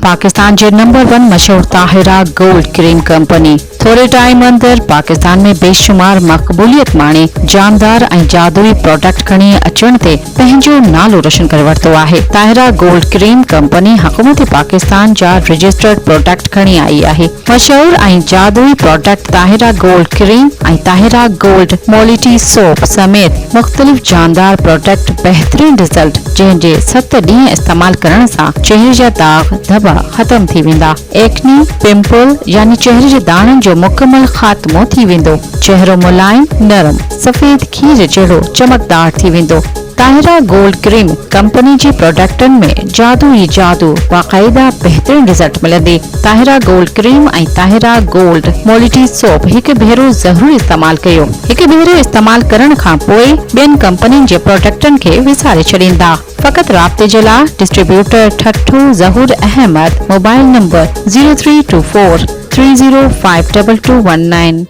پاڪستان جي number one مشهور Tahira gold ڪريم company ٿوري ٽائيم اندر پاڪستان ۾ بيشمار مقبوليت ماڻي جاندار ۽ جادوئي پراڊڪٽ کڻي اچڻ تي پنهنجو نالو روشن ڪري ورتو آهي. طاهره گولڊ ڪريم ڪمپني حڪومت پاڪستان جا رجسٽرڊ پراڊڪٽ کڻي آئي آهي. مشهور ۽ جادوئي product Tahira gold cream ۽ Tahira gold موليٽي soap سميت مختلف جاندار پراڊڪٽ بهترين رزلٽ جنهن جي ست ڏينهن استعمال ڪرڻ سان چهري جا داغ ڌٻا ختم ٿي ويندا. ايڪني، پمپل يعني چهري جي داڻن جو مڪمل خاتمو ٿي ويندو. چهرو ملائم، نرم، سفيد کير جهڙو چمڪدار ٿي ويندو. طاهره گولڊ ڪريم ڪمپني جي پراڊڪٽن ۾ جادو ئي جادو، باقاعده بهترين رزلٽ ملندي. Tahira gold cream ۽ Tahira gold موليٽي soap هڪ ڀيرو ضرور استعمال ڪيو. هڪ ڀيرو استعمال ڪرڻ کان پوء ٻين ڪمپنين جي پراڊڪٽن کي وساري ڇڏيندا. فقط رابطي جي لاء distributor Thatta Zahoor Ahmed mobile number zero three two four three zero five double two one nine.